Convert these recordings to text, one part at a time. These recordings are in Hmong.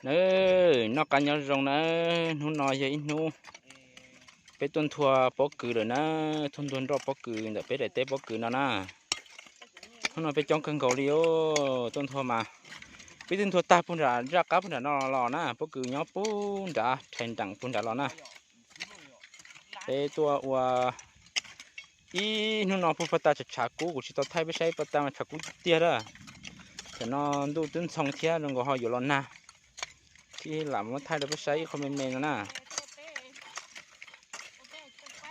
Na, noj qab nyob zoo na, hnub no yog ib hnub peb tuaj nthua pob kws lawm na, tuaj nthua nroj pob kws ntawm peb daim teb pob kws no na. Hnub no peb coob kawg nkaus li os, tuaj nthua mas peb twb nthua tag puag nram zaj qab puag nram no los na, pob kws nyob puag nrad rhais nrees puag nrad los na. Peb tuaj ua ib hnub no puag pas tas tshav tshav kub, kuv tsis tau thaij peb saib pas tas mas tshav kub tiag tiag lawm. Tam no ntuj twb ntxhoo thiab zoo nkaus ho yuav los nag, thiab lam muab thaij rau peb saib ib qho me me no na.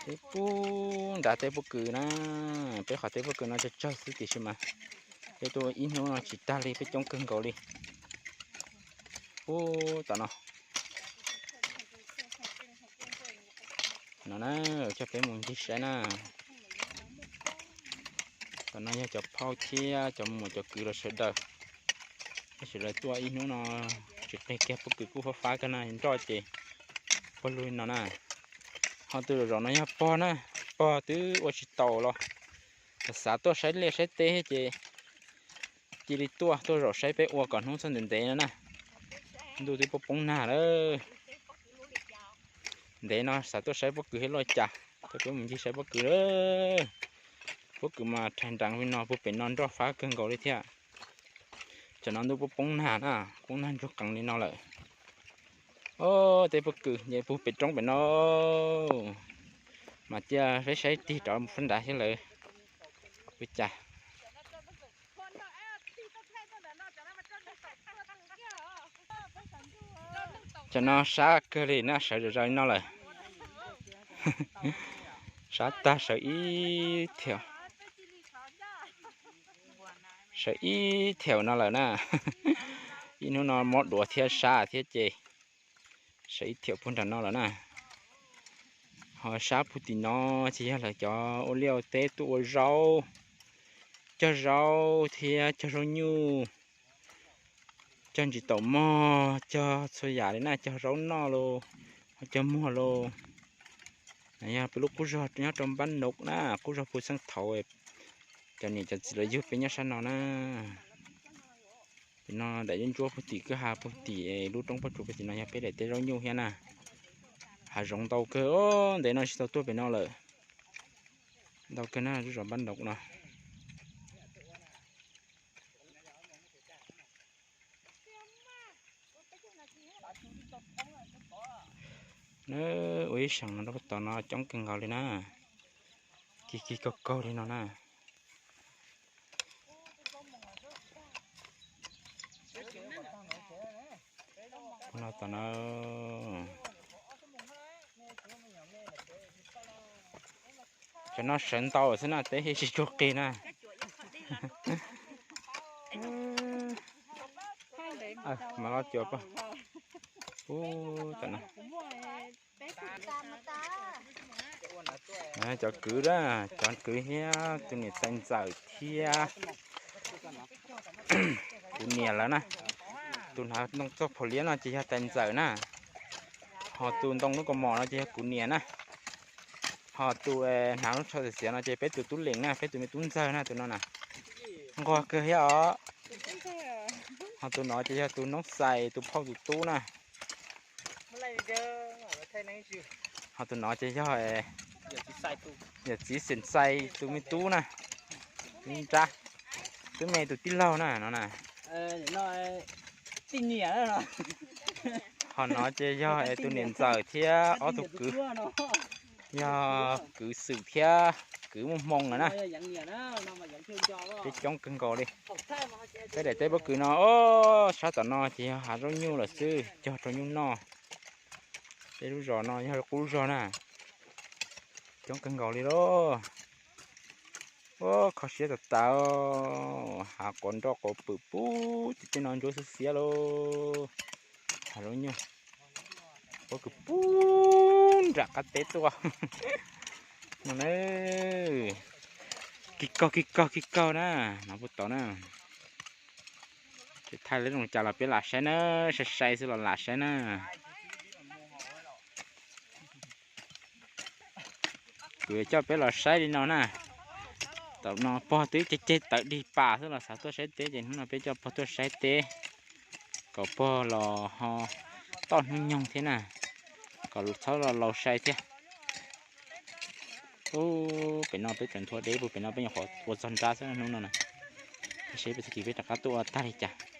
Peb puag nrad teb pob kws na, peb qhov teb pob kws no tsawg tsawg xwb tiam sis mas peb tuaj ib hnub no tsis tag li, peb coob kawg nkaus li. Puag tom no, no na, coj peb mus ncig saib na. Tom no yog cov phauj thiab cov muam cov kwv los sawv daws, sawv daws tuaj ib hnub no tsis qig kiag pob kws kuj fab fab kawg na, nroj ces puag lug li no na. Ho tus zaum zaum no yog pog na, pog twb ua tsis taus los xav tuaj saib liaj saib teb ces cia li tuaj, tuaj zaum saib peb ua kom hnub txog ntev ntev no na. Ntuj twb poob poob nag lawm. Ntev no xav tuaj saib pob kws thiab loj cas, tuaj peb mus ncig saib pob kws lawm. Pob kws mas rhais nrees li no, puag pem no nroj fab kawg nkaus li thiab. Tam no ntuj poob poob nag na, poob nag ntsuag qees li no lawm. Os, teb pob kws ces puag pem roob pem no, mas cia peb saib tig rov mus phab nrad thiab lawm. Ua cas tam no sab kawg li na, sawv zom zaws li no lawm. Sab tag sawv ib thiaum, sawv ib thiaum no lawm na. Ib hnub no mob duav thiab sab thiab ces sawv ib thiaum puag nram no lawm na. Ho sab puag tim no ces yog lawv cov ua liaj ua teb tuaj ua zaub, cog zaub thiab cog zaub nyuj, cog ntsis taum mog, cog txhua yam li na, cog zaub noj los, cog muag los. Yog peb lub qub zog nyob rau npab nuv na, qub zog puag xeeb thaum cov niam cov txiv lawv yug peb nyob sab no na. Pem no daim yeeb ntsuab puag tim kwj ha puag tim lub roob pob tsuas puag tim no yog peb daim teb zaub nyuj thiab na. Hav zoov ntau kawg, ntev no tsis tau tuaj pem no lawm. Ntau kawg na, lub zos npab nuv no. Na, ua ib seem no rau tom no coob kawg nkaus li na. Kig kig kaug kaug li no na. Ua no tom no, cov no sawv ntau xwb na, teb tsis tshua qig na. Mas los cuag pog, ub, tom no. Cov kwv, cov kwv thiab tus niam tais ntxawm thiab kuv niam lawv na. Tus hnav ntoo txog phaum liab no ces yog tais ntxawm na. Ho tus ntoo lub kaus mom no ces yog kuv niam na. Ho tus hnav lub tsho xiav xiav no ces peb tus tub leem na, peb tus me tub ntxawg na, tus no na. Nquag kawg thiab os. Ho tus no ces yog tus noob xais tus phauj tus tub na. Ho tus no ces yog yawm txiv xeem xais tus me tub na, me nrab, tub me tus tij laug na no na. Ho no ces yog tus niam ntxawm thiab ob tug kwv, yog kwv xwm thiab kwv muaj hmoo lawm na. Peb coob kawg nkaus li. Peb daim teb pob kws no, sab tom no ces yog hav zaub nyuj lawm xwb, cog rau nyuj noj. Peb lub zos no yog qub zos na, coob kawg nkaus li lauj. Ua kho siab tas tas, hav quav nroj quav pwm pub tim tej no ntsuab xiab xiab lauj. Hav zaub nyuj, pob kws pub nram qab teb tuaj no na. Kig kaug kig kaug kig kaug na, no puag tod na. Ces thaij lawv zoo cas los peb lam saib na, sai sai xwb los lam saib na. Kuv yuav coj peb los saib li no na. Tam no pog twb ceg ceg tawv dig pas xwb los xav tuaj saib teb ces hnub no peb coj pog tuaj saib teb. kom pog los ho toj hnub nyoog thiab na, kom txhob los laus sai thiab. Ub, pem no peb tseem nthuav deb puag pem no, peb nyuam qhuav ua txog nrab xwb hnub no na. Seb peb tag kis peb rov qab tuaj ua tag li cas.